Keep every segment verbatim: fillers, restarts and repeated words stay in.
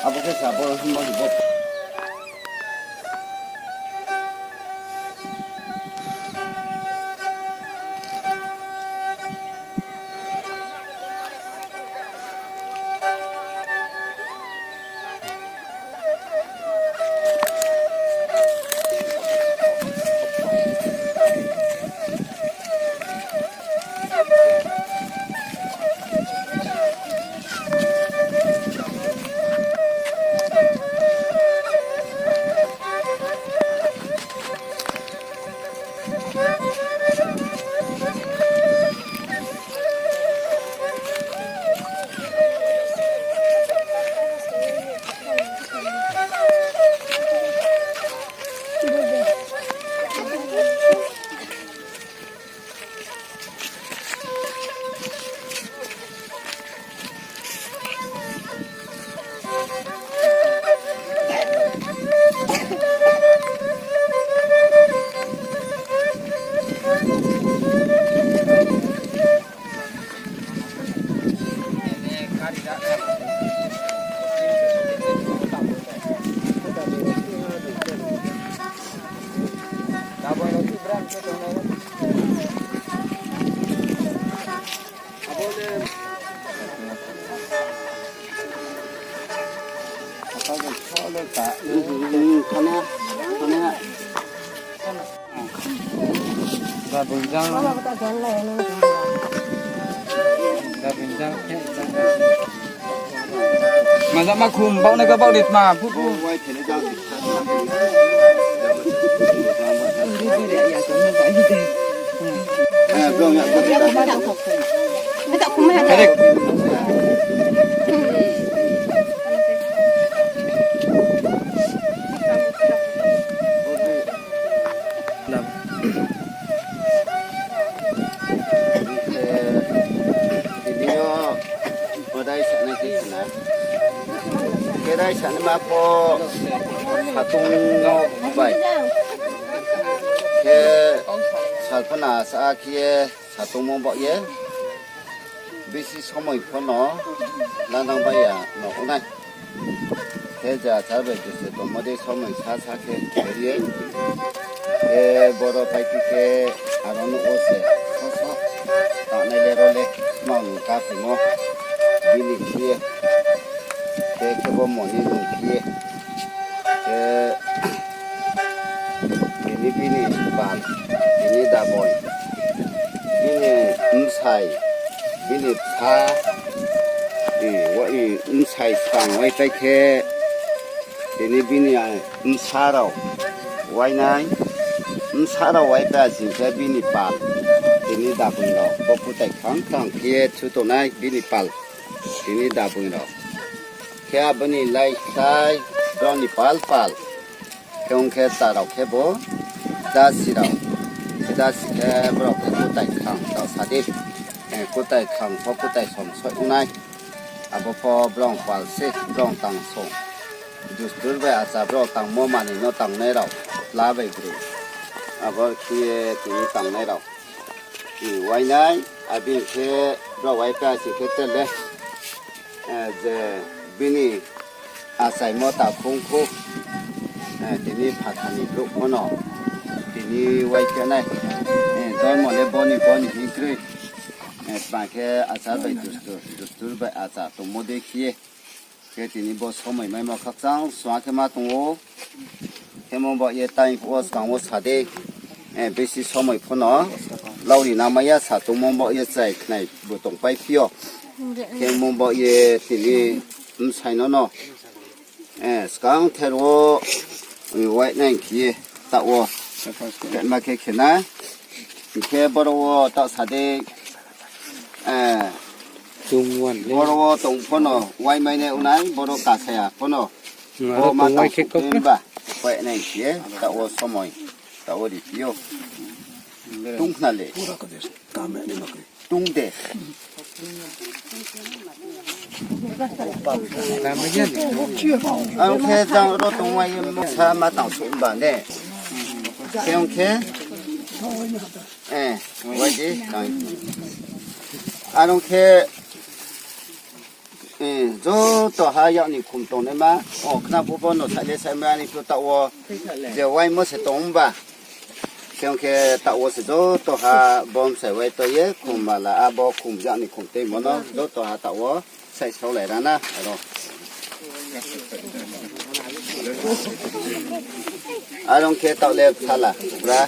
Abo khe sabo himba himbo. Maja ma khum bau nai ka bau rit ma phu phu. Tini yo bodai sanai khe khna. Khe dai sanaima pho satung bai. Khe salphana sa khe ye satungmo baoh ye. Bisi somoi pho no lanang bai ya no ongnai. Khe je achar bai je se tongmo dei somoi sa sa khe khe ye. Khe boro paiphi khe aro nuh wo se so so tanai le ro le mang ka phimo bini khe ye. Khe khe bo moni nung khe ye. Khe bini bini pal, bini daboi, bini bsai, bini bsa, i, wa, i, bsai skang waipai khe, tini bini, a, bsa rao wainai, bsa rao waipai sing khe bini pal, tini daboi rao, bo kutai khang khang khe ye thu tongnai bini pal, tini daboi rao. Khe abo ni lai khlai brao ni pal pal. Khe ong khe ta rao khe bo dasi rao. Khe dasi khe brao khe kutai khang rao sa di. Eh, kutai khang pho kutai som soi ongnai. Abo pho brao pal se, brao tang song. Dustur bai acha brao tangmo manoi no tangnai rao. Tla bai broi. Abo khe ye tini tangnai rao. I wainai, abini khe brao waipai sing khe tel le. Eh, je bini achaimo ta khong kho, eh, tini phatha ni brouh pho no, tini wai khe nai, eh, dormo le boni, boni hing kroi. Tma khe achar bai dustur, dustur bai achar tongmo dei khe ye. Khe tini bo somoi maimo khakchang sua khe ma tong ou. Khemo bo ye time wo skang wo sa dei. Bisi somoi pho no lauri na mai ya sa tongmo bo ye chrai khnai bo tongpai phi yo. Khemo bo ye tini bsai no no skang ther wo wai nai khe ye taoh wo ma khe khe na. Hing khe boro wo taoh sa dei. Boro wo tong pho no wai mai nai ongnai, boro kasaya pho no. Bo ma tang khe khe ba wai nai khe ye taoh wo somoi taoh wo ri phi yo. Tong khna le. Tong de. Ang khe jang ro tongmai ye moksa ma tang suh ba ne. Khe ang khe, wai di, tang. Arong khe, joto ha yak ni khum tongnaima, o khna phu pho no saile saima ni phu taoh wo, je waimo se tong ba. Khe ang khe taoh wo se joto ha bom sai wai to ye khum mala abo khum yak ni khum tei mo no joto ha taoh wo sai saolai ra na aro. Arong khe taoh le psala bra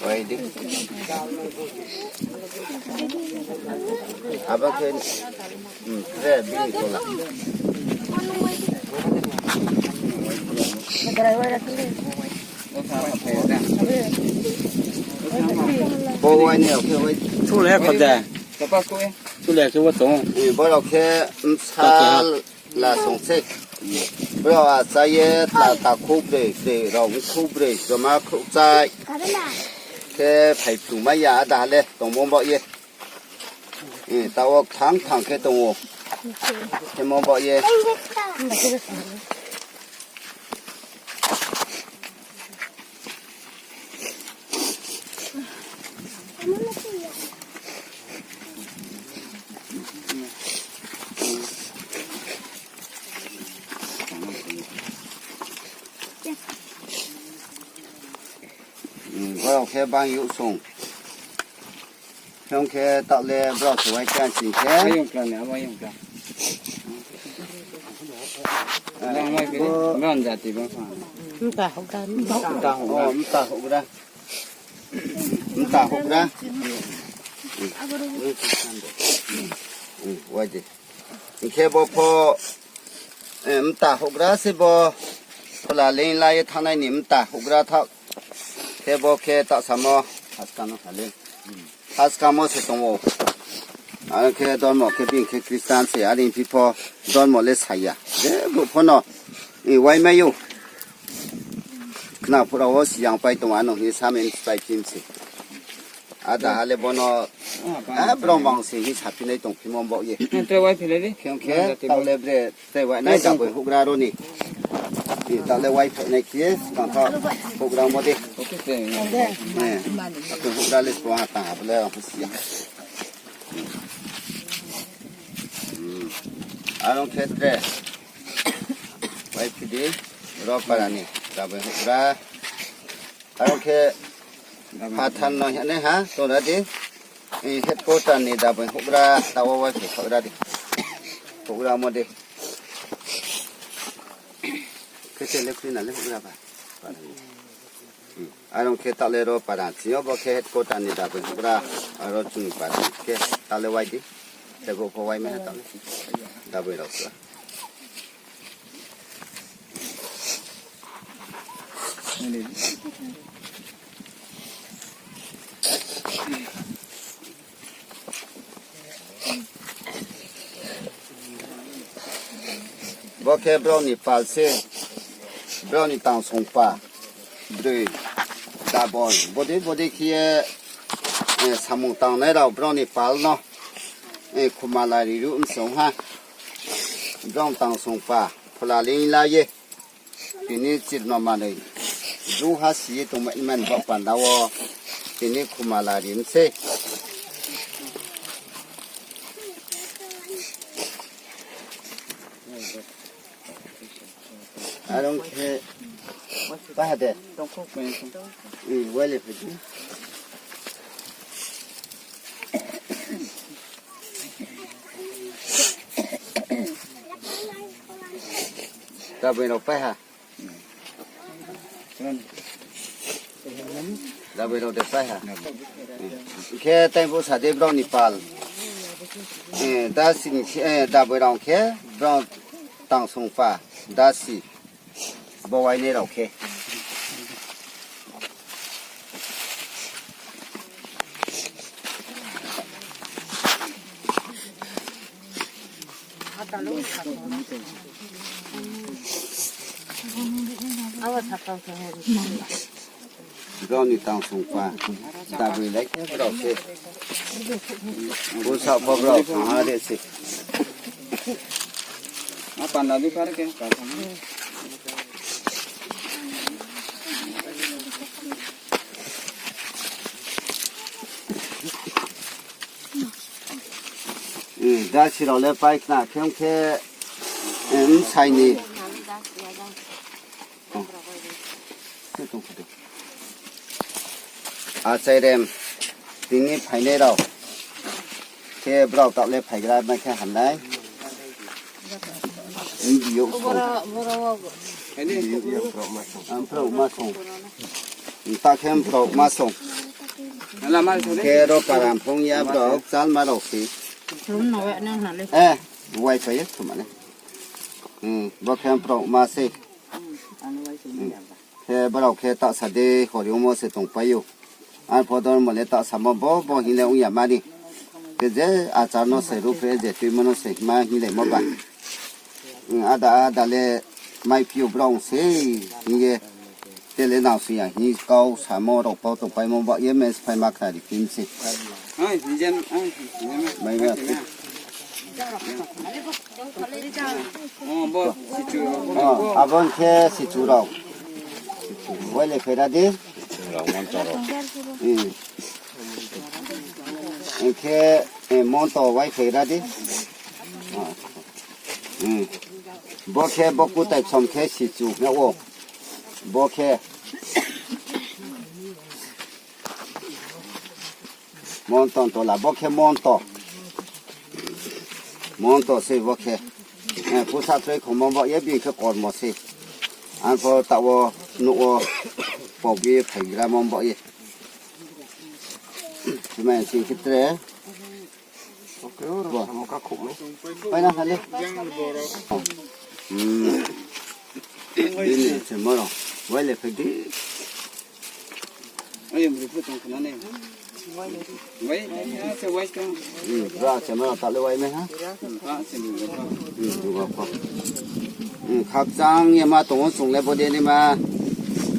wai di. Abo khe, tre bini tola. Bo wai ni rao khe wai. Thulai kho de. Thulai khe wa tong. Bo rao khe bsal la song se. Brao achai ye ta, takhu broi, broi rao mkhu broi, joma khrouhchai. Khe phai phrungmai ya, ada le tongmo baoh ye. Taoh wo kthang kthang khe tong ou. Khemo baoh ye. Brao khe bang youh song. Khe ong khe taoh le brao se wai khe sing khe. Mta houhgra, mta houhgra. Mta houhgra. Wai di. Hing khe bo pho, mta houhgra se bo. Phola leing la ye thanngnai ni mta houhgra thaoh. Khe bo khe taoh samo. Haskamo se tong ou. Aro khe dormo khe bini khe Christian se, are phi pho dormo le sa ya. Je brouh pho no, waimai ou. Khna phuh rao wo siyang pai tong ano hing ye sa mi spai phim se. Ada ha le bo no, brao mang se hing saphi nai tong phimo baoh ye. Khe ong khe, taoh le bre, tre wai nai daboi houhgra ro ni. Taoh le wai phai nai khe, tang tha houhgra mo de. Houhgra le sbo ha tang ha bo le ang pho si ya. Arong khe tre. Wai phi di, ro para ni daboi houhgra. Arong khe, phathar no hinai ha, tongra di. Headquarter ni daboi houhgra, taoh wo wai phi houhgra di. Houhgra mo de. Khe te le kri na le houhgra ba. Arong khe taoh le ro para, chini yo bo khe headquarter ni daboi houhgra, aro chini para ni khe taoh le wai di. Tei bo pho wai mai ha taoh le. Daboi rao sa. Bo khe brao ni pal se, brao ni tangsongpa, broi, daboi, bodei bodei khe ye, samung tangnai rao brao ni pal no, khumala ri ruh msong ha. Brao tangsongpa, phola leing la ye. Tini chirno manoi. Duha si ye tongmai man baoh panda wo. Tini khumala ri msei. Arong khe, paha de. Wai le phai di. Daboi rao pai ha. Daboi rao de pai ha. Khe tei bo sa di brao ni pal. Eh, dasi ni, eh, daboi rao khe brao tangsongpha, dasi. Bo wainai rao khe. Brao ni tangsongpha, daboi lai khe brao khe. Busa pho brao thang ha re se. Ma panda di par khe, par khe. Hmm, dasi rao le pai khna khe ong khe, hmm, bsai ni. Achai rem, tini phainai rao. Khe brao taoh le phaigra mai khe hamnai. Biyouh song. Biyouh ma song. Ta khe brao ma song. Khe ro param phong ya brao chalma rao se. Eh, wai phai ye thumane. Hmm, bo khe brao ma se. Hmm. Khe brao khe tahsa de hori ongmo se tongpai ou. Arpho dormo le tahsamo bo, bo hing le ong ya mani. Khe je achar no se ruhphreh je tuimo no se hima hinglaimo ba. Hmm, ada, ada le maiphi ou brao ong se hing ye. Tele nang sing ya hing kau samo rao pau tongpaimo ba ye mes phai ma khnari phi mi se. Mai ma se. Abo hing khe sichu rao. Wai le phaira di. Hing khe, eh, monto wai phaira di. Bo khe bo kutai som khe sichu hing ou. Bo khe monto tola, bo khe monto. Monto se bo khe. Eh, pusa troi khomo bo ye bini khe kormo se. Arpho taoh wo nuh wo pokbi phaigramo bo ye. Sima sing khe tre. Paina ha le. Hmm. Bini se moro. Wai le phai di. Bra se moro taoh le wai nai ha. Hmm, duga pho. Hmm, khakchang ye ma tong ou chung le bo de ni ma.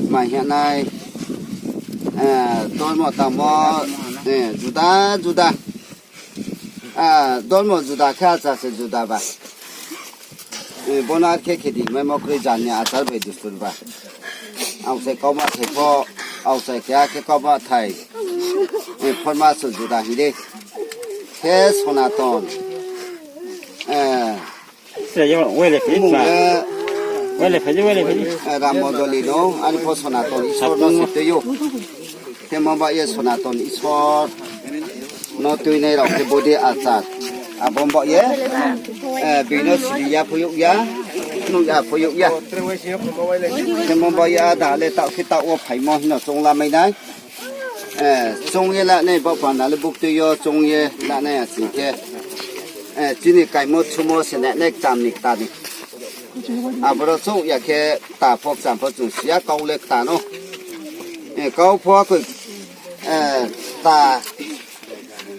Mai hing nai. Eh, dormo tangmo, eh, juda juda. Ah, dormo juda khe achar se juda ba. Eh, bo no ar khe khe di, maimo kroi jani achar bai dustur ba. Aokchai kauma thai pho, aokchai keha khe kauma thai. Eh, phorma se juda hing de. Khe Sonaton. Eh, Wele phai mung ba. Wele phai di, wele phai di. Eh, Ram Modoli no, ani pho Sonaton Isor no se tui ou. Khe mo ba ye Sonaton Isor no tuinai rao khe bo de achar. Abo mo ba ye, eh, bini siri ya pho youh ya, nuh ya pho youh ya. Khe mo ba ye ada le taoh khe taoh wo phaimo hing no choung lamai nai. Eh, choung ye lanai bo panda le buktui yo choung ye lanai asing khe. Eh, chini kaimo thumo se nai nai kcham ni kta ni. Aboro chouh ya khe kta pho kcham pho chung si ya kau le kta no. Eh, kau pho akoi, eh, kta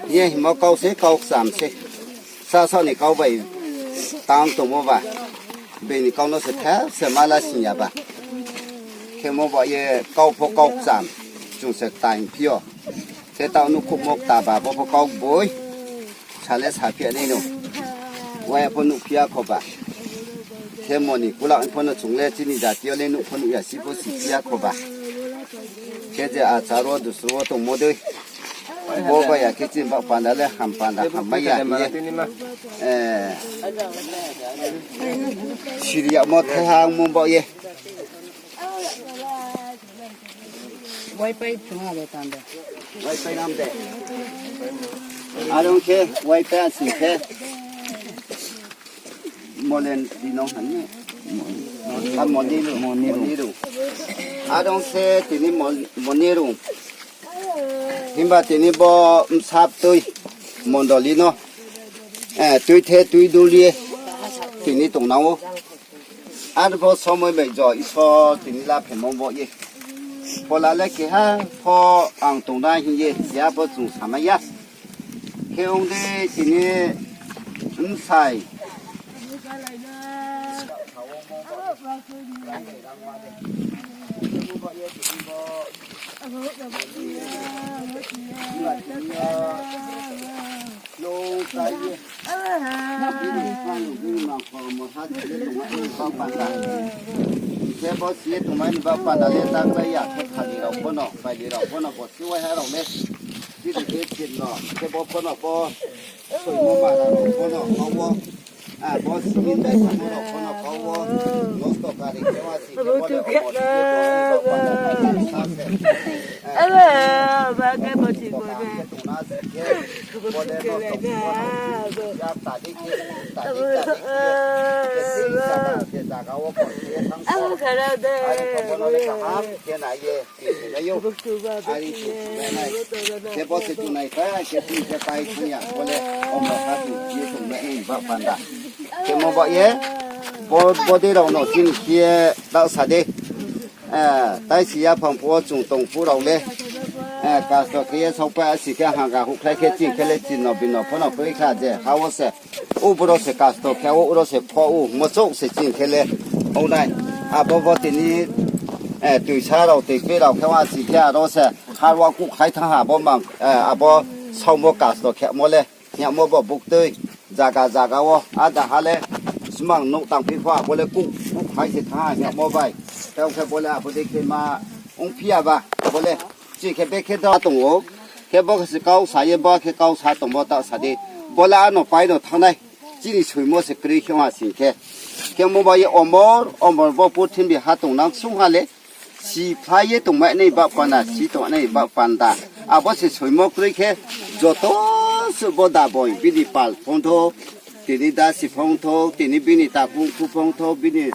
ye himo kau se kau kcham se. Sasaoh ni kau bai tang tongmo ba. Bini kau no se the se mala sing ya ba. Khe mo ba ye kau pho kau kcham. Chung se kta hing phi yo. Khe taoh nuhkhouhmo kta ba bo pho kau boi. Sa le saphi ya nai no. Wai ya pho nuhphi ya kho ba. Khe moni kula pho no chung le chini jati yo le nuh pho nuh ya si pho si phi ya kho ba. Khe je achar wo dustur wo tongmo dei. Bo bai ya khe chini baoh panda le ham panda ham mai ya hing ye. Eh. Siri yagmo thaiha ongmo baoh ye. Waipai chung abo tang de. Waipai nam de. Are ong khe waipai asing khe. Molen di nong han ni. Moniru. Moniru. Arong se tini Mon-, Moniru. Himba tini bo bsa tui mondoli no, eh, tuithe tuidul ye tini tongnang ou. Arbo somoi bai jo Isor tini la phemo bo ye. Phola le keha pho ang tongnai hing ye, keha pho chung samai ya. Khe ong di tini bsai. Khe bo si ye tongmai ni ba panda le ta klái ya, khe khali rao pho no, paili rao pho no, bo si waiha rao le. Chini khe chini no, khe bo pho no bo, soimo mara rao pho no, kau wo. A, bo simi dai samo rao pho no kau wo. Nosto kari khe wa si khe bo le omo si ye tongmai ni ba panda le ta klái se. Aba, ba khe bo si bo khe tongna si khe. Bo le no tong pho no. Ya tadi khe, tadi, tadi khe. Khe si zaga, khe zaga wo bo si ye thanng sa. Ari khe bo no le kaham khe nai ye. Ari se nai. Khe bo se chung nai kha, khe tui khe pai thang ya, bo le omo ha tui ye chung nai ba panda. Khemo ba ye, bo, bodei rao no chini khe ye taoh sa di. Eh, taisi yaphang phuh wo chung tong phuh rao le. Eh, kasto khe ye saopai asi khe hangga houhkhlai khe chini khe le chini no bini no pho no kroi kha je ha wo se. Uboro se kasto khe, uboro se pho u, mochouh se chini khe le ong nai. Abo bo tini, eh, tuisa rao, tuipe rao khe wa si khe aro se, harwa kuhkhlai thanng ha, abo mang, eh, abo saomo kasto khemo le, hingmo bo buktui, zaga zaga wo, ada ha le, smang nouh tangphi pho, abo le kuh, kuhkhlai se thanng ha, hingmo bai. Tei ong khe bo le abo dei khe ma ongphi ya ba, bo le, chini khe bekhe da tong ou, khe bo se kau sa ye, bo khe kau sa tongmo taoh sa di, bo le ano pai no thanng nai. Chini soimo se kroi khe ong ha sing khe. Khemo ba ye omor, omor bo purthimbi ha tongnang sung ha le, si phlai ye tongmai nai ba panda, si tongmai nai ba panda. Abo se soimo kroi khe, joto suh bo daboi, bini pal phongthou, tini dasi phongthou, tini bini takhu khu phongthou, bini,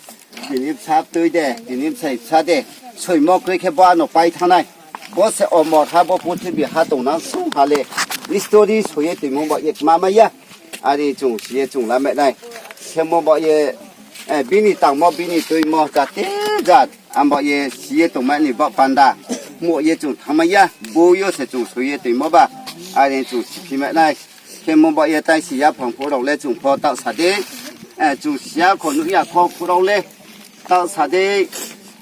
tini bsa tui de, tini bsai bsa de, soimo kroi khe bo ano pai thanng nai. Bo se omor ha, bo purthimbi ha tongnang sung ha le, history soi ye toimo ba ye kma mai ya. Ari chung si ye chung lamai nai. Khemo ba ye, eh, bini tangmo, bini tuimo, jate jat, ang ba ye si ye tongmai ni ba panda. Mo ye chung thanngmai ya, bo yo se chung soi ye toimo ba. Ari chung siphimai nai. Khemo ba ye taisi yaphang phuh rao le chung pho taoh sa di. Eh, chung si ya kho nuh ya kho phuh rao le. Taoh sa di,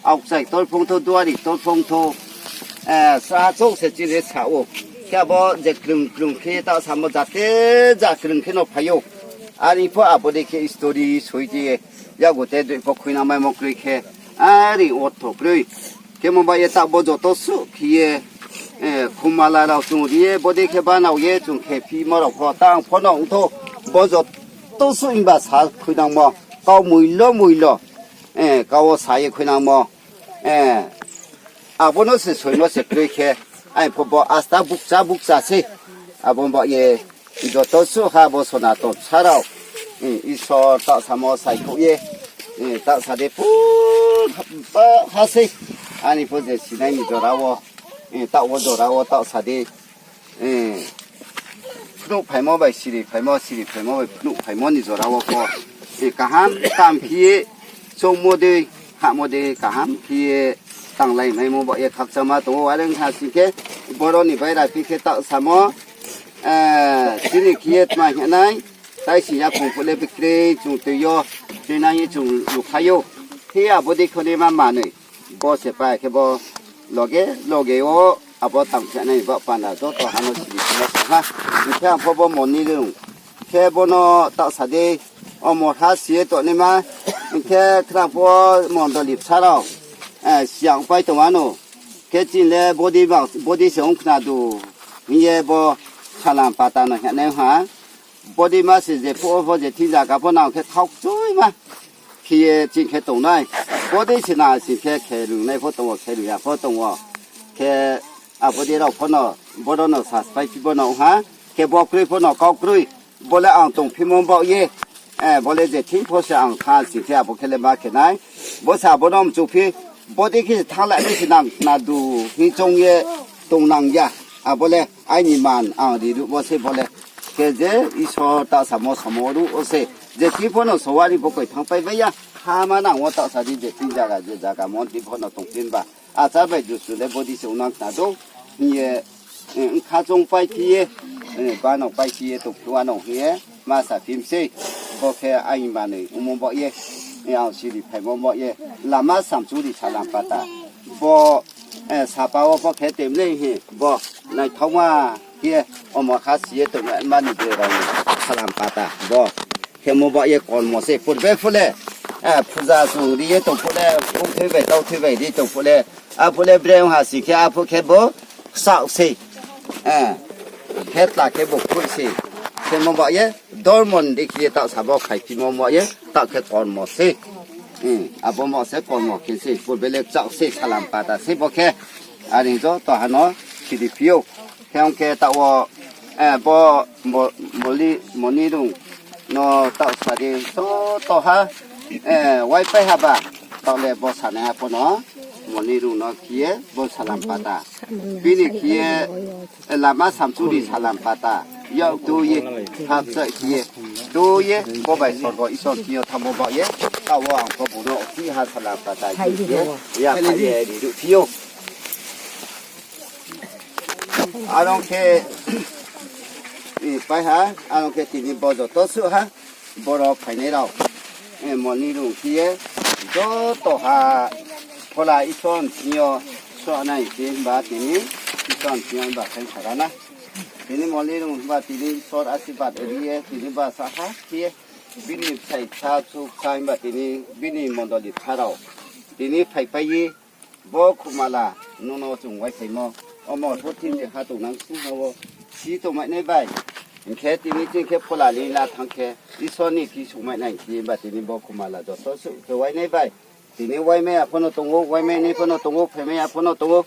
aokchai ktor phongthou, duari ktor phongthou, eh, sa chouh se chini sa ou. Khe abo je krung krung khe taoh samo jate ja krung khe no phai ou. Ari pho abo dei khe history soi ye, yago te doi pho khuinang maimo kroi khe, ari ortho kroi. Khemo ba ye taoh bo joto suh khe ye, eh, khumala rao chung ri ye, bo dei khe banao ye chung khe phimo rao pho, tang pho no ongthou, bo joto suh himba sa khuinangmo, kau moilo moilo, eh, kau wo sa ye khuinangmo, eh, abo no se soimo se kroi khe, ai pho bo asta bukcha bukcha sei, abo ba ye, joto suh ha bo Sonaton bsa rao, eh, Isor taoh samo saikhouh ye, eh, taoh sa di phu, ba ha sei, ani pho je sinai ni jora wo, eh, taoh wo jora wo taoh sa di, eh, phnuh phaimo bai siri phaimo, siri phaimo bai phnuh phaimo ni jora wo pho, eh, kaham tam khe ye, choungmo dei, hahmo dei, kaham khe ye, tanglai maimo ba ye khakchangma tong ou, are ong ha sing khe, boro ni baira phi khe taoh samo, eh, chini khe ye tma hing nai, taisi yaphang phuh le bikre chung tui yo, tuinang ye chung lukhlai ou, khe abo dei kho ni ma manoi. Bo se pai khe bo loge loge wo abo tangphi nai ba panda joto ha no siri khe no tong ha. Hing khe ang pho bo Moniru. Khe bo no taoh sa di, omo ha si ye tongnaima. Hing khe khna pho mondoli bsa rao, eh, siya ongpai tong ano. Khe chini le body bang, body se ong khna du. Hing ye bo salam pata no hing nai ha. Body ma se je phuh wo pho je thing zaga pho nang khe thaoh kchoima. Khe ye ching khe tongnai. Body se na sing khe khe rungnai pho tong ou, khe rung ya pho tong ou. Khe abo dei rao pho no, boro no subscribe phi bo no ha. Khe bo kroi pho no kau kroi. Bo le ang tongphimo baoh ye. Eh, bo le je thing pho se ang thanng si khe abo khe le ma khe nai. Bo se abo no mchu phi, bo dei khe se thanng la ni se nang na du hing choung ye tongnang ya. Abo le aini man ang ri ruh wo se bo le. Khe je Isor ta samo samo ruh wo se. Je thing pho no sowari bo koi thanngpai bai ya. Ha ma nang wo ta sa di je thing zaga je zaga mon thing pho no tong phin ba. Achar bai jusu le bo di se ongnang khna do hing ye, eh, bkha choung pai phi ye, eh, ba no pai phi ye, tong phi wa no hing ye, ma sa phi mi sei, bo khe aini manoi ongmo bo ye, eh, ang siri phaimo bo ye, lama samchu ri salam pata. Bo, eh, sapa wo pho khe temlei hi, bo, naithaoma khe, omo kha si ye tongmani bre rao ni salam pata, bo. Khemo ba ye kormo se, purbe phu le, eh, puja chung ri ye tong phuh le, ongthoi bai, tau thoi bai ri tong phuh le, aphuh le bre ong ha si khe, aphuh khe bo kchaoh se, eh, khe tla khe bo khui se, khemo ba ye, dormo ni dei khe ye taoh sa bo khaiphimo ba ye, taoh khe kormo se, hmm, abo mo se kormo khe se, purbe le kchaoh se, salam pata se bo khe, are joto ha no siri phi ou. Khe ong khe taoh wo, eh, bo, bo, moli, moni rung no taoh sa di, joto ha, eh, waipai ha ba, taoh le bo sanai ha pho no, moni rung no khe ye, bo salam pata. Bini khe ye, eh, lama samchu ri salam pata. Yak tu ye, hapsa khe ye, tu ye, bo bai sorgo Isor khe yo thanngmo ba ye, taoh wo ang pho bo no khe ha salam pata, ye, ya kha ye, ri ruh phi ou. Arong khe, eh, pai ha, arong khe tini bo joto suh ha, boro phainai rao, eh, moni rung khe ye, joto ha, phola Isor ni thing yo, suh nai se himba tini, Isor ni thing yo himba khaing sara na. Tini moni rung himba tini Isor asirbad ri ye, tini ba sa ha khe ye, bini bsai bsa, bsu bsa himba tini, bini mondoli bsa rao, tini phaipai ye, Bo khumala, nung no chung waiphaimo, omo purthimbi ha tongnang sungha wo, si tongmai nai bai. Hing khe tini ching khe phola lila thanng khe, Isor ni kisungmai nai hing khe, himba tini bo khumala joto suh khe wai nai bai. Tini waimai ya pho no tong ou, waimai nai pho no tong ou, phaimai ya pho no tong ou.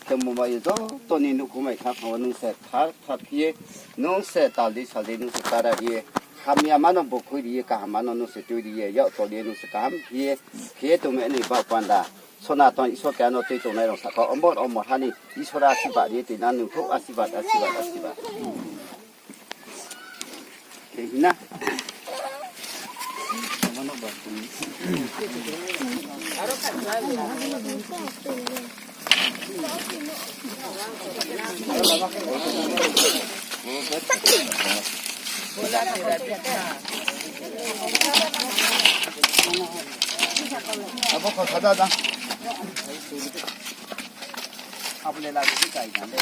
Khe mungba ye joto ni nouhkhong bai kha phang wo nung se thar thar khe ye, nung se tal di sal di, nung se para ri ye, hamya ma no bukhui ri ye, kaham ma no nung se tui ri ye, yak tol ye nung se kaham khe ye, khe ye tongmai nai ba panda. Sonaton Isor keha no tui tongnai rao sahka, omor omor ha ni Isor asirbad ri ye tui na nung thouh asirbad, asirbad, asirbad. Khe hing na. Abo kho sada da. Abo le lagi di kai na le.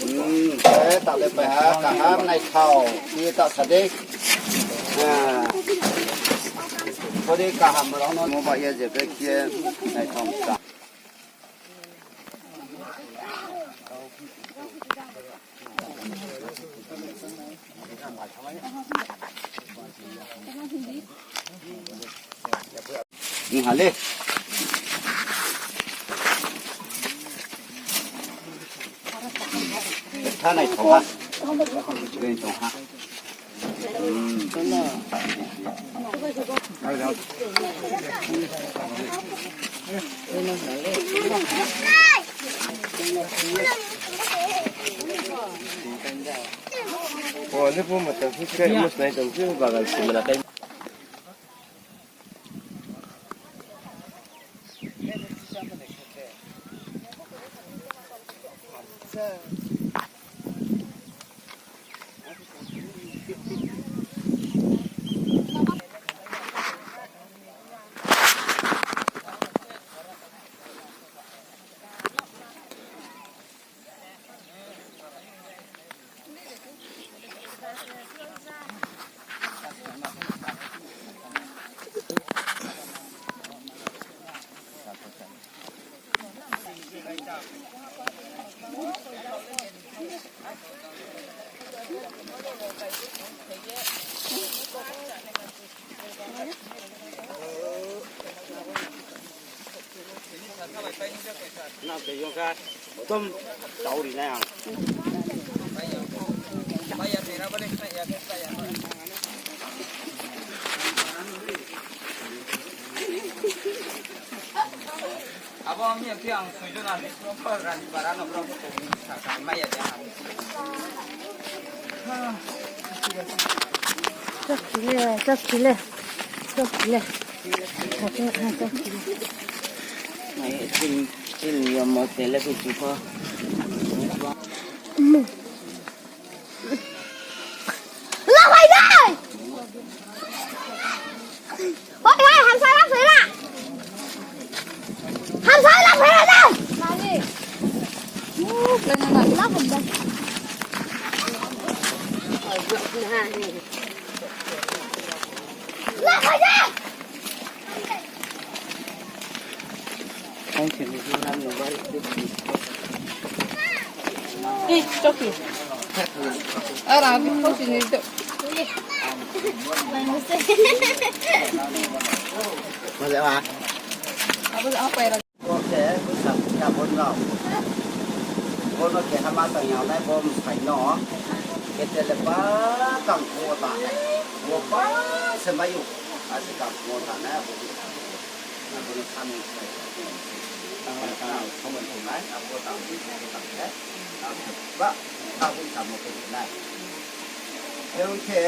Hmm, eh, ta le pai ha, kaham naithao, ye ta sa de. Ah. Kori kaham rao no mo ba ye je be khe naithao sa. Nung ha le. Thanai thong ha. Tong ha. O, ni phu mata phu se mo snai tong phu bagan se mala kai. Abo mi yang ti ang soijo na ni pro rani para no pro ko ni sa ka mai ya de ha. Chak chile, chak chile, chak chile. Chak chile, chak chile. Mai tin tin yo mo tele ku chu ko. Laphai dei! Oi, oi, hamsa laphai ra! Hamsa laphai ra dei! Laphai dei! Laphai dei! Eh, Choki. Ara, abi kau sini tu. Maksud apa? Abo apa ya? Bo khe bwsa ya bo no. Bo no khe hama tang ya nai bo msai no. Kete le ba kang phuh wo ta nai. Bo ba se mai ou. A se kang phuh wo ta nai abo. Abo no samung khlai. Tang tang somoi tongnai abo tang di tang khe. Ba abo samo khe nai. Khe ong khe.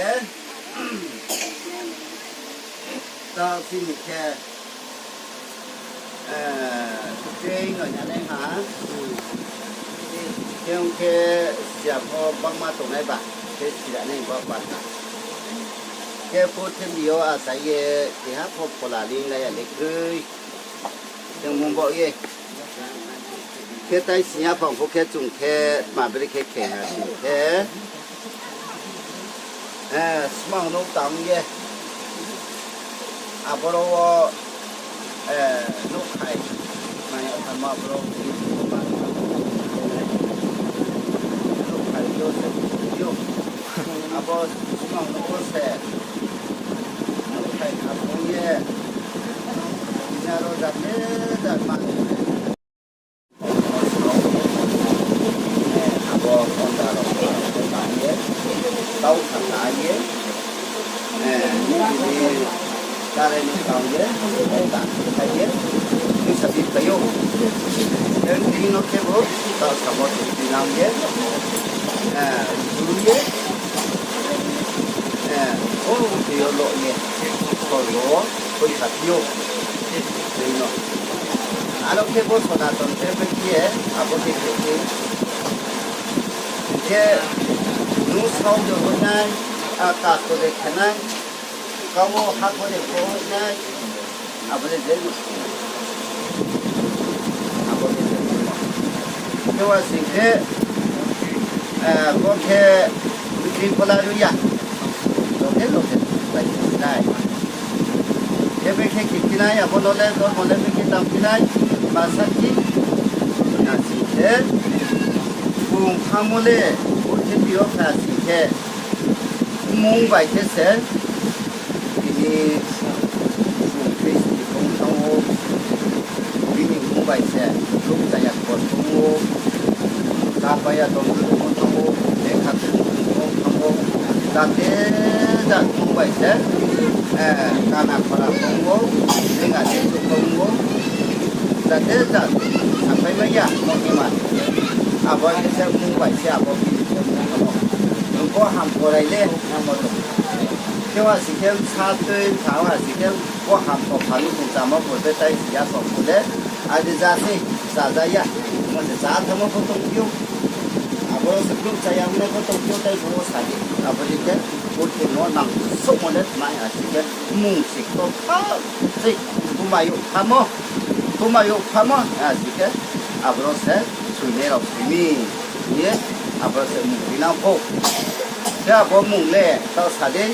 Ta sini khe. Eh, tei no nyanai ha. Khe ong khe siya pho bangma tongnai ba, khe sira nai ba panda. Khe purthimbi yo achai ye, keha pho phola ling lai ya le kroi. Tongmung baoh ye. Khe tai sing yaphang pho khe chung khe tma bere khe khe ha sing khe. Eh, smang nouh tang ye. Aboro wo, eh, nouhkhai. Nai ya thanngmo aboro wo. Nouhkhai yo se yo. Abo smang nouh wo se. Nouhkhai kha tong ye. Naro jate jat ma. Abo konda rao kha ye, tau kha ye, tare ni tau ye, ta kha ye, ni sabi kha yo. Then tini no khe bo, tau samo tini nang ye, juru ye, o tui yo lo ye, sorgo wo, koi kha phi yo. Tini no. Aro khe bo Sonaton khe bai khe, abo khe khe khe. Khe, nung sao de hoinai, a kasto de khenai, kau wo hako de hoinai, abo de je nung sao. Abo de je nung sao. Khe wa sing khe, eh, bo khe, Tripura ruya. Loge loge, bai nai. Khe bekhe khe phinai, abo no le, dormo le bekhe tang phinai, ma sakhi, na sing khe, bung thanngmo le, purthimbi yo kha sing khe, mmung bai khe se, bini bung khe si tong thanng ou, bini mmung bai se, brouh chaya kor tong ou, chapaya tong tong ou, lekha tong thanng ou, jate jat mmung bai se, eh, kana khora tong ou, ringa se tong ou, jate jat sapai mai ya, mo hima. Abo khe se mmung bai se abo bini khe mmung no. Bo ham korai le, amo tong. Khe wa si khe sa tui, tha wa si khe bo ham ko phalu kung chamo bo de tai si ya ko bo de. Adi ja se, sa ja ya. Mo se sa thamo bo tong yo. Abo se kung chaya mo ne bo tong yo tai bo sa di. Abo di khe, bo khe mo nang so mo le mai a si khe mmung si ko pha. Sei, bo mai yo thamo. Bo mai yo thamo a si khe. Abo se, sui ne rao sui mi. Ye, abo se mmung ri nang pho. Khe abo mmung le, tau sa di,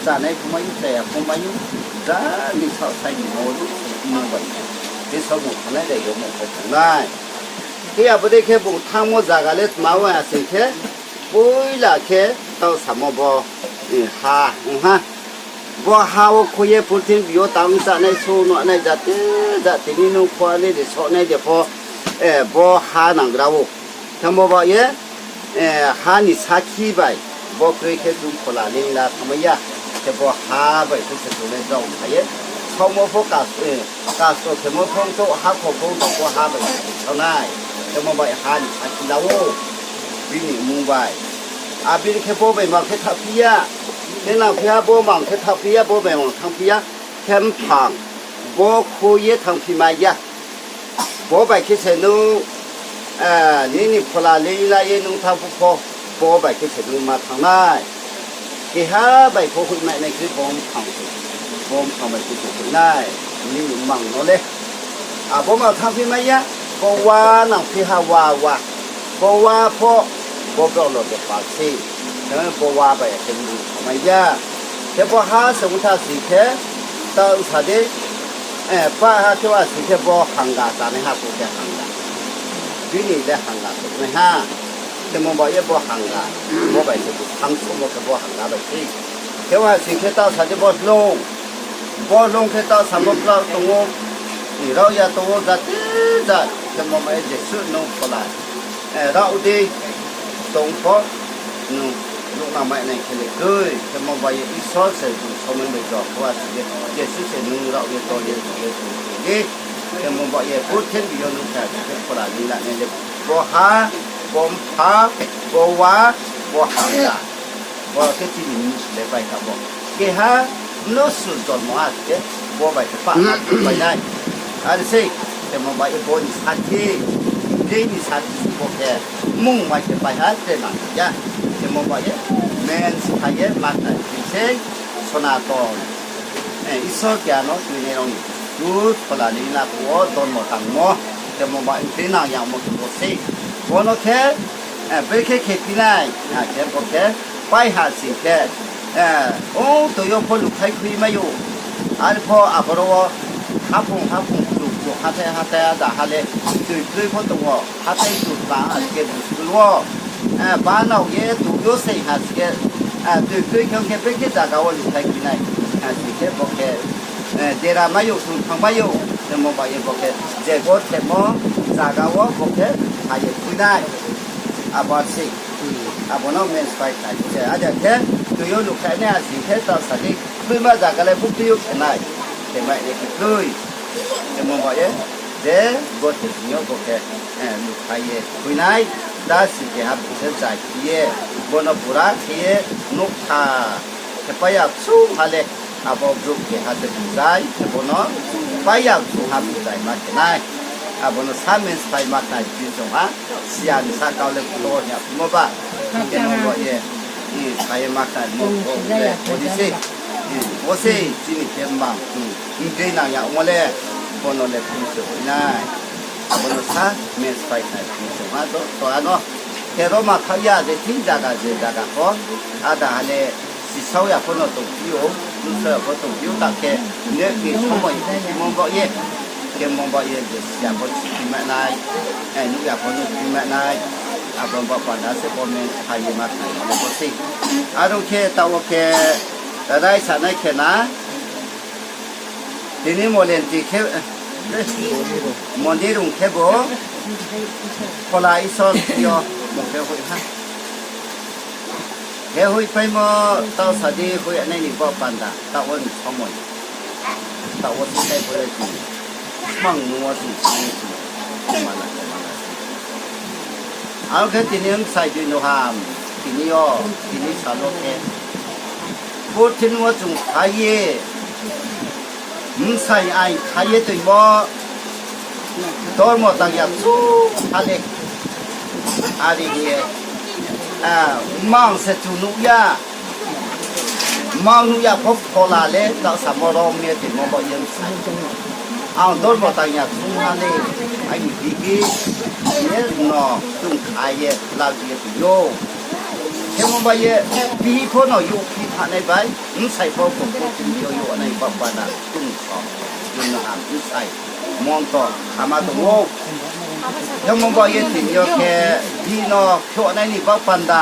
chanai pho mai ou, chaya pho mai ou, jani sao sai ni mo ru, mmung bai. Khe sao bung thangnai dai yo mo pho thangnai. Khe abo dei khe bung thanngmo zaga le tma wo a sing khe, poila khe tau samo bo, eh, ha, ong ha. Bo ha wo khui ye purthimbi yo tang chanai, sou nuhnai, jati jati ni nung pho, ani de sohnai de pho, eh, bo ha nanggra ou. Khemo ba ye, eh, ha ni sakhi bai bo kroi khe chung phola leing la thanngmai ya. Khe bo ha bai khe se chung le drao sa ye, saohmo pho kas-, eh, kasto khemo pho ong thou, ha kho pho ong thou, bo ha bai se chung thanng nai. Khemo ba ye ha ni sakhi la ou, bini mmung bai. Abini khe bo bai mang khe thaohphi ya. Khe nangphi ha bo mang khe thaohphi ya, bo bai mang thanngphi ya. Khe mphang, bo khui ye thanngphi mai ya. Bo bai khe se nung, eh, nini phola leing la ye nung thanng phuh pho, bo bai khe se nung ma thanng nai. Keha bai pho hoihmai nai khe bo mphang, bo mphang bai khe se hoih nai, nini mang no le. Abo ma thanngphi mai ya, bo wa nangphi ha wa wa. Bo wa pho, bo brao no de pal se. Khe bo wa bai khe nung thanng mai ya. Khe bo ha se ongtha sing khe, taoh sa di, eh, pa ha khe wa sing khe bo hanga chanai ha phuh khe hanga. Bini le hanga tongnaiha. Khemo ba ye bo hanga, bo bai se bu thanng somo khe bo hanga bai se. Khe wa sing khe taoh sa di bo hloung. Bo hloung khe taoh sa bo brao tong ou, rao ya tong ou, jati jat. Khemo ba ye jesuh nung phola, eh, rao di tong pho, nung nuhnang mai nai khe le kroi. Khemo ba ye Isor se bung somoi bai jo khe wa sing ye, jesuh se nung rao ye tong ye tong ye tong ye tong di. Khemo ba ye purthimbi yo nung khe khe phola leing la nai le, bo ha, bo mpha, bo wa, bo hanga. Bo khe chini mnusu le pai kha bo. Keha mnusu jonmo ha khe bo bai khe pah ha pai nai. Are sei, khemo ba ye bo ni sakhi, bini sakhi bo khe mung mai khe pai ha tre nang ya. Khemo ba ye men sa ye ma khnai sei, Sonaton, eh, Isor keha no tuinai rao ni, tu phola leing la phuh wo dormo tangmo, khemo ba ye tre nang yamo khe bo sei. Bo no khe, eh, brekhe khe phi nai, akhe bo khe pai ha sing khe, eh, ong toi yo pho lukhai khui mai ou. Arpho aboro wo haphung haphung kchuk kchuk hathái hathái ada ha le toi kroi pho tong ou, hathái kchuk ba ha sing khe bu school wo, eh, banao ye tong yo sei ha sing khe, eh, toi kroi khe ong khe brekhe zaga wo lukhai khui nai, ha sing khe bo khe, eh, dera mai ou, chung thanng mai ou, khemo ba ye bo khe je gothe mo zaga wo bo khe ha ye khui nai. Abo sei. Abo no men sphai khnai se. Are khe, toi yo lukhai nai ha sing khe, taoh sa di, kroima zaga le buktui yo khe nai. Khe mai nai khe kroi. Khemo ba ye, je gothe sing yo bo khe, eh, lukhai ye khui nai. Da si keha bung se zai khe ye, bo no bura khe ye, nouhkha khe pai ya kchung ha le, abo brouh keha se bung zai khe bo no pai ya kchung ha bung zai ma khe nai. Abo no sa men sphai ma khnai sing chung ha, siya ni sa kau le ktor hing ya phumo ba. Khemo ba ye, i, sa ye ma khnai mo bo le, bo di sei. I, bo sei, chini khe mang, i, mtui nang yagmo le, bo no le phung se hoih nai. Abo no sa men sphai khnai sing chung ha, do, to ano. Khe ro ma thaoh ya, je thing zaga, je zaga pho, ada ha le, sisao ya pho no tongphi ou, nuhsao ya pho tongphi ou, ta khe, net ni somoi, mo ba ye, khemo ba ye, je siya pho siphi ma nai, eh, nuh ya pho nuhphi ma nai, abo ba panda se bo men sphai ye ma khnai, bo sei. Aro khe, taoh wo khe, raisa nai khe na, tini Molenti khe, mondir ong khe bo, Phola Isor yo, mung khe hoih ha. Khe hoihpaimo, taoh sa di hoih nai ni baoh panda, taoh wo ni somoi. Taoh wo se kaibo le chung, mang nung wo chung, chung, chung, chung, mana khe mana se. Aro khe tini bsai dui no ham, tini yo, tini sal wo khe, purthimbi wo chung phai ye, bsai ain khai ye toimo, dormo tang ya kchung ha le, are hing ye, ah, mang se chung nuh ya, mang nuh ya pho phola le, taoh samo rom ye toimo bo ye bsai. Ang dormo tang ya kchung ha le, aini bihih ye no chung khai ye, la ye tong ou. Khemo ba ye, bihih pho no youhphi thanai bai, bsai pho kho pho yo youhnai ba panda chung so, chung no ham bsai, monto, ama tong ou. Khemo ba ye tini yo khe, bihih no kheohnai ni baoh panda,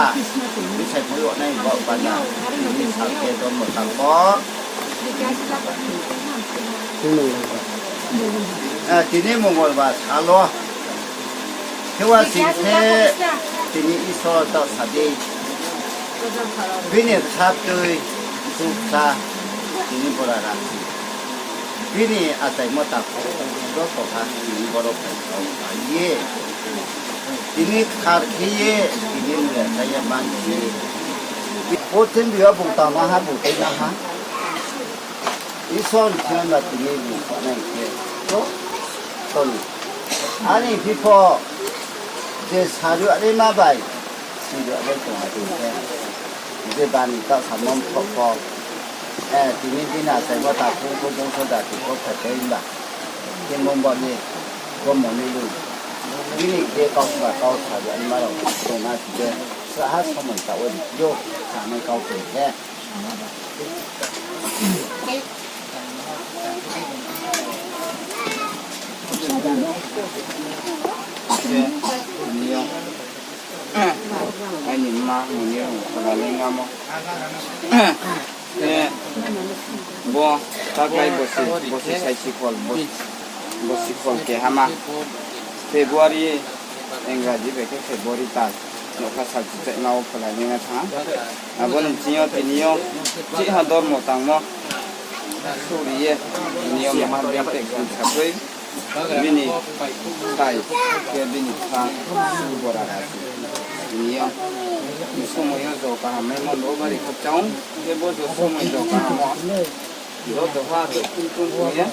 bsai pho youhnai ni baoh panda, tini sal khe dormo tang pho, Tini Mongolbar salo, khe wa sing khe tini Isor taoh sa di, bini khatui chuksa, tini bora rasi, bini achaimo takhu joto ha tini boro phai kau phai ye, tini khar khe ye, tini muya cha ye man khe ye. Purthimbi yo bung tangma ha, bung tuinang ha. Isor ni thing yo no tini bung sanai khe, to, to ni. Ani phi pho, je saruh ani ma bai, siruh ani tong ha tong khe. Je bani taoh samo pho pho. Eh, tini bini achaimo takhu pho bungso jati pho khatai ba. Khe mung bo ni, bo moni lu. Bini khe kau sba kau saruh ani ma rao tong na khe. Sraha somoi taoh wo di yo, sanai kau tong khe. Khe, tini yo, aini mma, moni rung, phola lengamo. Khe, bo, taklai bosi, bosi sai sikhol, bo, bosi khol kehama. February, Engraji bai khe February tal. Nokha sal chichaima wo phola lengna thanng. Abo ni ching yo tini yo, chih ha dormo tangmo. Suri ye, tini yo maha bini tek khan sakroi. Bini tai, khe bini bsa, bora rasi. Tini yo, ni somoi yo jo kaham mai mon bo bari khakchang. Khe bo jo somoi jo kaham wo. Joto ha, to tum tum ye.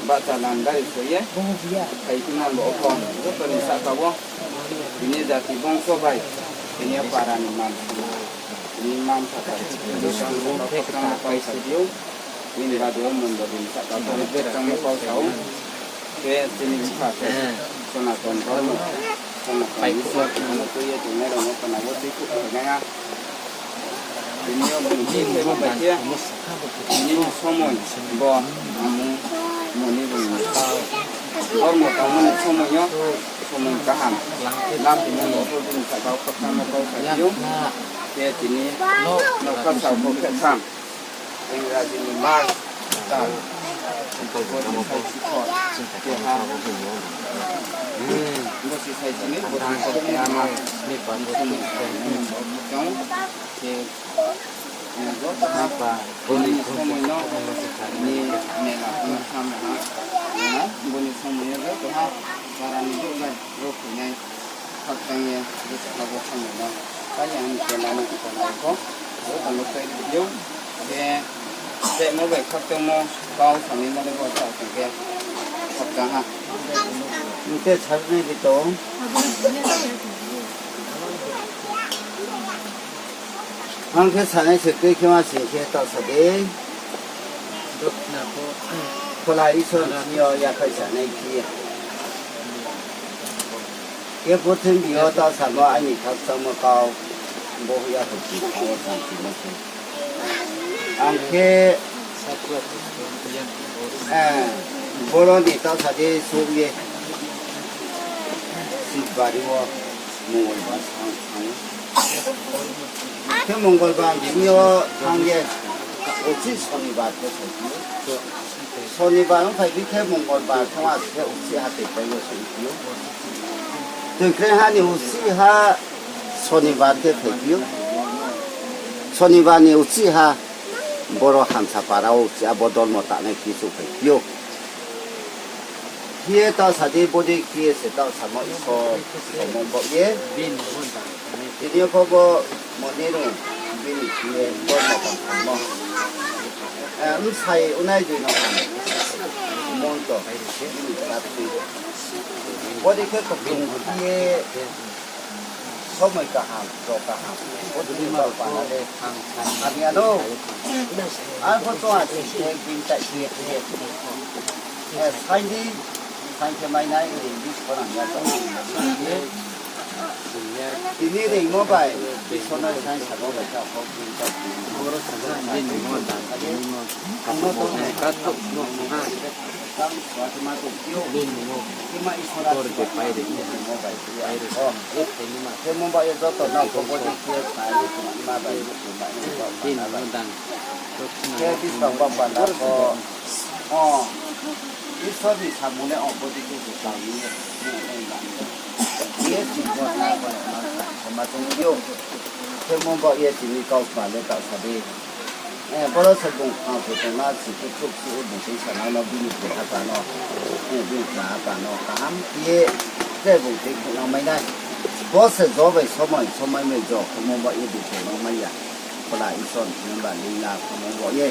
Bahcha nan gari so ye. Phai khe man bo okhom. Joto ni sahka wo. Tini jati bongso bai. Tini yo para ni man. Tini man phathar. Tini yo paisa diyo. Bini bade o mondoli ni sahka wo khakchangmo kau sa ou. Khe chini bkha khe Sonaton Dhormo, Sonaton Isor, ano tui ye tongnai rao no khna wo tui khouh khe nai ha. Tini yo bung tui khe bo bai khe, tini ni somoi bo, amung moni bung Dhormo tangmo ni somoi yo, somoi kaham. Lam tini bo pho bini sahka wo khakchangmo kau sa ou. Khe tini nokha sao khe tham. Engraji ni March tal, bo se sai sikhol keha, bo se sai sini, bo se sai keha ma, chong, khe, joto ha, bini somoi no, ni mela no tham ha, bini somoi no joto ha, para ni joto lai, rao phainai. Khakchang ye, bini sahka wo somoi no. Kaya ni kena ni kena ko. Joto no tei yo. Khe, tei mo bai khakchangmo, kau sami mo le bo sa tong khe. Khakchang ha. Nte sarnai di tong. Ang khe sanai se tui khe ma sing khe taoh sa di. Phola Isor ni yo yaphai sanai khe. Khe purthimbi yo taoh samo aini khakchangmo kau, bo yaphai sing khe wo tang simo khe. Ang khe, eh, boro ni taoh sa di suh ye. Sibari wo, Mongolbar sang, sang. Khe Mongolbar ni yo thanng ye, uchih Sonibar khe phai phi ou. Sonibar ong phai phi khe Mongolbar thang a khe uchih ha tei pai yo soi phi ou. Tui khe ha ni uchih ha Sonibar khe phai phi ou. Sonibar ni uchih ha boro Hamsa para wo uchih ha bo dormo tanai khe souhphai phi ou. Khe taoh sa di, bodei khe se taoh samo Isor, samo bo ye. Tini yo pho bo moni rung, bini khe ye dormo tang samo. Eh, bsai onai dui no ham. Monto, bini khe tui. Bodei khe khe bung khe ye, somoi kaham, rao kaham. Bodei khe tao pana le. Hamya no. Ang pho chong a si khe, bini tai khe ye khe. Eh, sain di, sain khe mai nai, ring di, khorang ya tong. Tini ringmo bai, Isor no sain samo bai kha, kau tini kau tini. Boro sa di, bini mo dan, bini mo. Ang no tong nai. Kathok no ha. Tang sua khe ma tong phi ou. Bini mo. Khe ma Isor a pai de, pai de. Mo bai khe. Pai de. Oh. Khe mo bai ye joto no kho bo di khe, pai de, ma bai, ma bai, ma bai. Bini mo dan. Khe buskang ba panda pho, o, Isor ni samung le ong bodei khe se tang ye, ye, ye, ye, ye, chini bo na bo le ma sa, ma tong yo. Khe mo ba ye tini kau sma le ta sa di. Eh, boro se bung phang se tong na, si khe khuk si o bung se sa na no, bini khe ha ta no, eh, bini khe ha ta no, kaham ye, tre bung se khuk na mai nai. Bo se jo bai somoi, somoi mai jo, khe mo ba ye di se no mai ya. Phola Isor ni ba lila khe mo ba ye.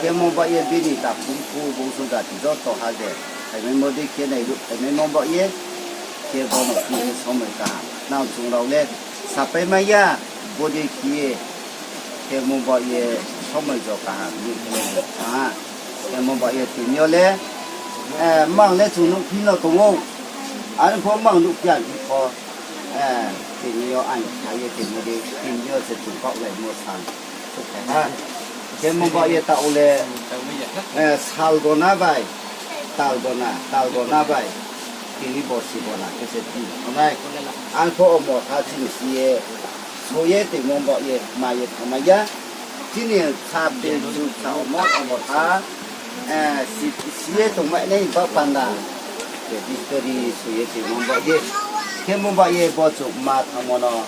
Khe mo ba ye bini ta khung khu bung su jati joto ha je. Khaimai mo di khe nai ru, khaimai mo ba ye. Khe bo no khe somoi kaham. Nang chung rao le sapai mai ya, bodei khe ye. Khe mo ba ye somoi jo kaham ni khe ha. Khe mo ba ye tini yo le, eh, mang le chung nuh phi no tong ou. Are pho mang nuh phi ang phi pho. Eh, tini yo ang kha ye tini de, tini yo se chung kau lai mo sang. Ha. Khe mo ba ye ta o le, eh, sal gona bai, tal gona, tal gona bai. Tini borsi gona khe se tini thanai. Ang pho o mo tha chini si ye, so ye tini mo ba ye, ma ye thanai ya. Chini sa beng su sa omo, omo tha, eh, si, si ye tongmai nai ba panda. Khe history so ye tini mo ba ye. Khe mo ba ye bo chung ma thangmo no,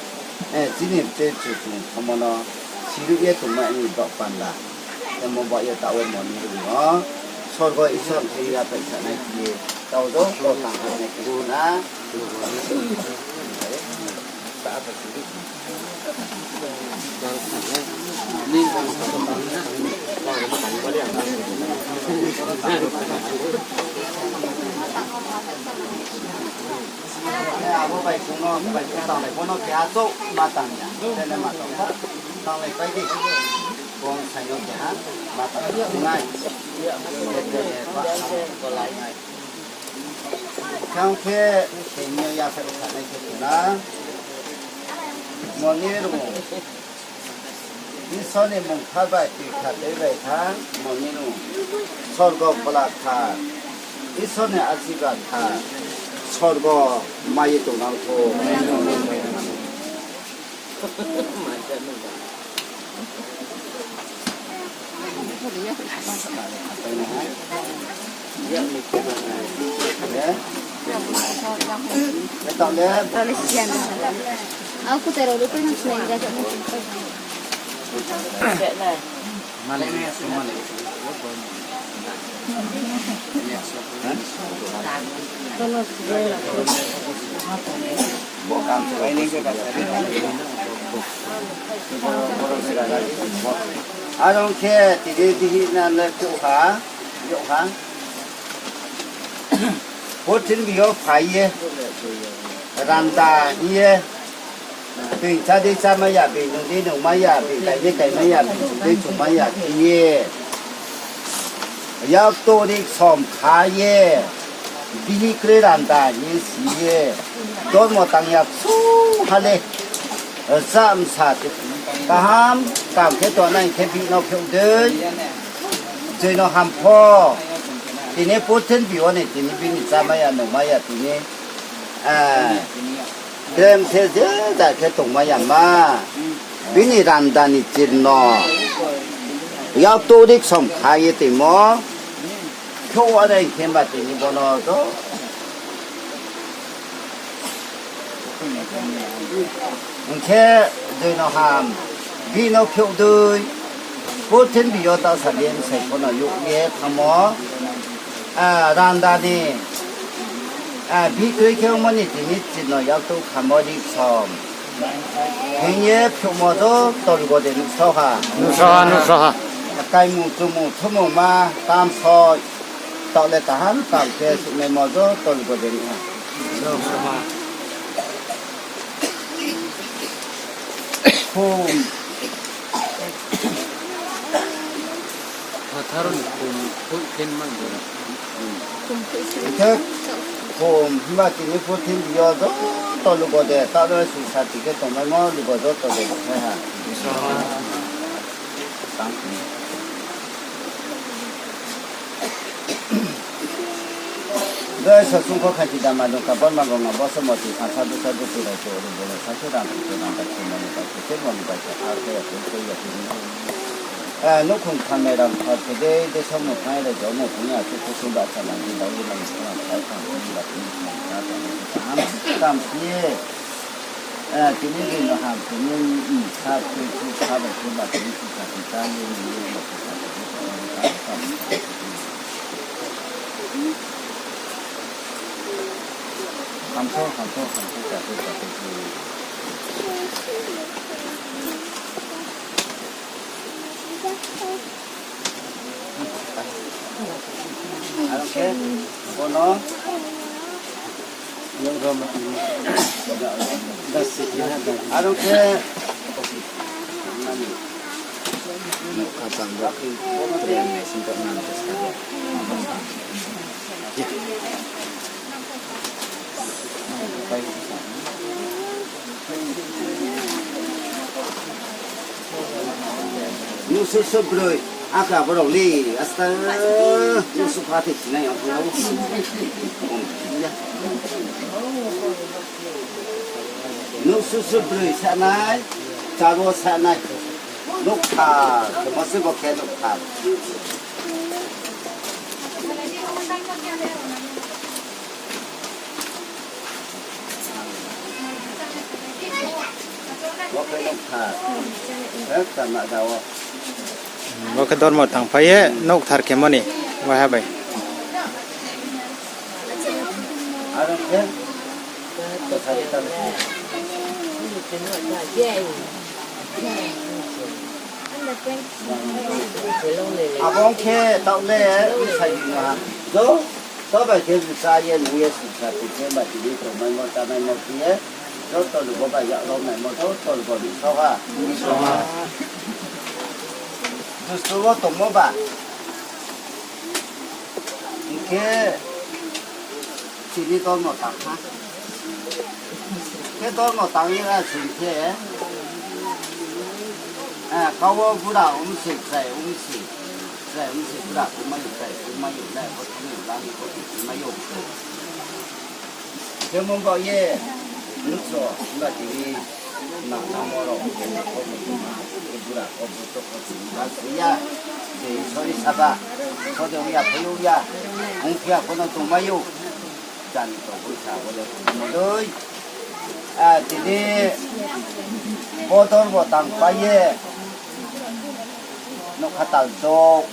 eh, chini te chu chung thangmo no, si ru ye tongmai nai ba panda. Khe mo ba ye ta o mo ni ru no. Sorgo Isor khe ya pai sa nai khe, tao jo ko tang ha nai khe na. Abo bai chung no, bai chung tanglai, bo no keha chouh ma tang ya. Tene ma tang kha. Tanglai pai di. Bon sai no keha ma tang nai. Tene ba nai. Khang khe, tini yo ya phai kha nai khe na. Moni rung. Isor ni mung kha bai tui kha tei bai kha, moni rung. Sorgo phola kha. Isor ni asirbad kha. Sorgo mai ye tongnang kho. Arong khe tini dihi na le tuh ha, yog ha. Purthimbi yo phai ye, randa hing ye, being chá dei chámai ya, being nung dei nungmai ya, being kai dei kaimai ya, being chung dei chungmai ya, hing ye. Yakto ri ksom kha ye, bihih kroi randa hing ye si ye, dormo tang ya ksu ha le, rchah msa kaham kam khe tongnai khe bihih no pheuh dei, joi no ham pho, tini purthimbi yo ni tini bini chámai ya nungmai ya tini, eh, Krem khe je ja khe tongmai ya ma. Bini randa ni chirno. Yakto ri ksom kha ye tongmo. Khe wa re khe ba tini bono to. Hing khe joi no ham. Bihih no pheuh dei. Purthimbi yo ta sa di bsai pho no yug ye thamo. Ah, randa ni, ah, bihih kroi khe omo ni tini chirno yakto khamo ri ksom. Hing ye phruhmo joto lugo de nuhsao ha. Nuhsao ha, nuhsao ha. Kaimung chumung thumung ma tam soi. Taoh le kaham kam khe suhmaimo joto lugo de nuh ha. Nuhsao ha. Khum. Phathar ni khum khuih khe man bo. Hing khe khum himba tini purthimbi yo joto lugo de, taoh le sung sati khe tongmaimo lugo joto de nuh ha. Doi sasung kho khaiti dama dong ka borma goma boso moti kha sadu sadu turai to ru bolo sasu rang tu rang ka chimo ni bai khe chimo ni bai khe ar khe ya khe ya khe ni. Nouhkhong thangnai rang kha khe dei, dei samung thangnai rao jao mung phung ya, chuku sung ba sa nang di, dao ye nang sa nang sa, tang phung ba phung sa nang sa, tang phung sa nang sa, tang phung ye. Tini ri no ham, tini ni sa, tui, tui, sa bai, tui ba, tini tui sa, tui sa, ye, ye, ye, ye, tui sa, tui sa, tui sa, tui sa, tui sa. Hamtho, hamtho, hamtho, hamtho, hamtho. Aro khe, bono, aro khe, Nususu broi, aka borok le, asta, nusu pha thai sinai ang phano. Nususu broi sanai, chabo sanai. Nukthar, khe mase bo khe nukthar. Bo khe nukthar. He, tama da o. Bo khe dormo tangphai ye nukthar khe mani, waha bai. Aro khe, abo khe taoh le, sai di na. Do, to bai khe sa ye, nung ye, sisa, tui khe, ba, tini, tongmai mo, tanai mo, khe ye. Joto lugo bai yak rao naimo, joto lugo ni soha. Dustu wo tongmo ba. Hing khe chini dormo tang ha. Khe dormo tang ye ra sing khe, eh, kau wo bura ong se, chrai ong se. Chrai ong se, bura ongmai yo, chrai ongmai yo, nai pho thang yo, lami pho thang mai yo. Khe mung bo ye, nukso, himba tini, nang namo rao, khe nang pho mung ma, khe bura pho butok pho tini ba suya, je sori saba, sode ong ya, phoi ong ya, ong phiya pho no tongmai ou, jani tong pho sa bo le tongmo dei. Ah, tini, bodor bo tang pai ye, nokha tal dok,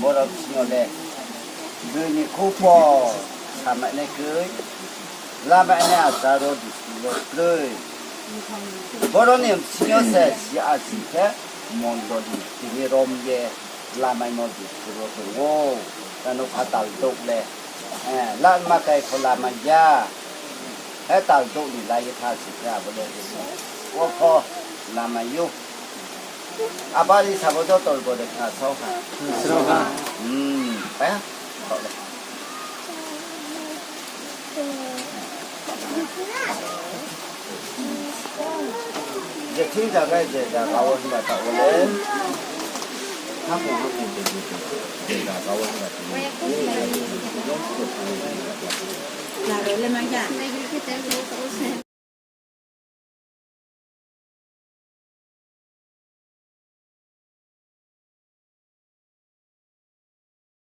borok sing yo le, bini khupo, samai nai kroi, lamai nai achar o, district o kroi. Borok ni bsing yo se si asi khe mondoli tini rom ye lamaimo district o tong ou. Ano phatal dok le, eh, lama kai pho lamai ya. He tal dok ni lai ye tha si khe abo le o pho lamai ou. Abari sabo joto bo de khna sao ha. Hmm, pa? Kok le. Je thing jaga je jaga o himba ta o le. Hapo hapo je je je jaga o himba ta o le.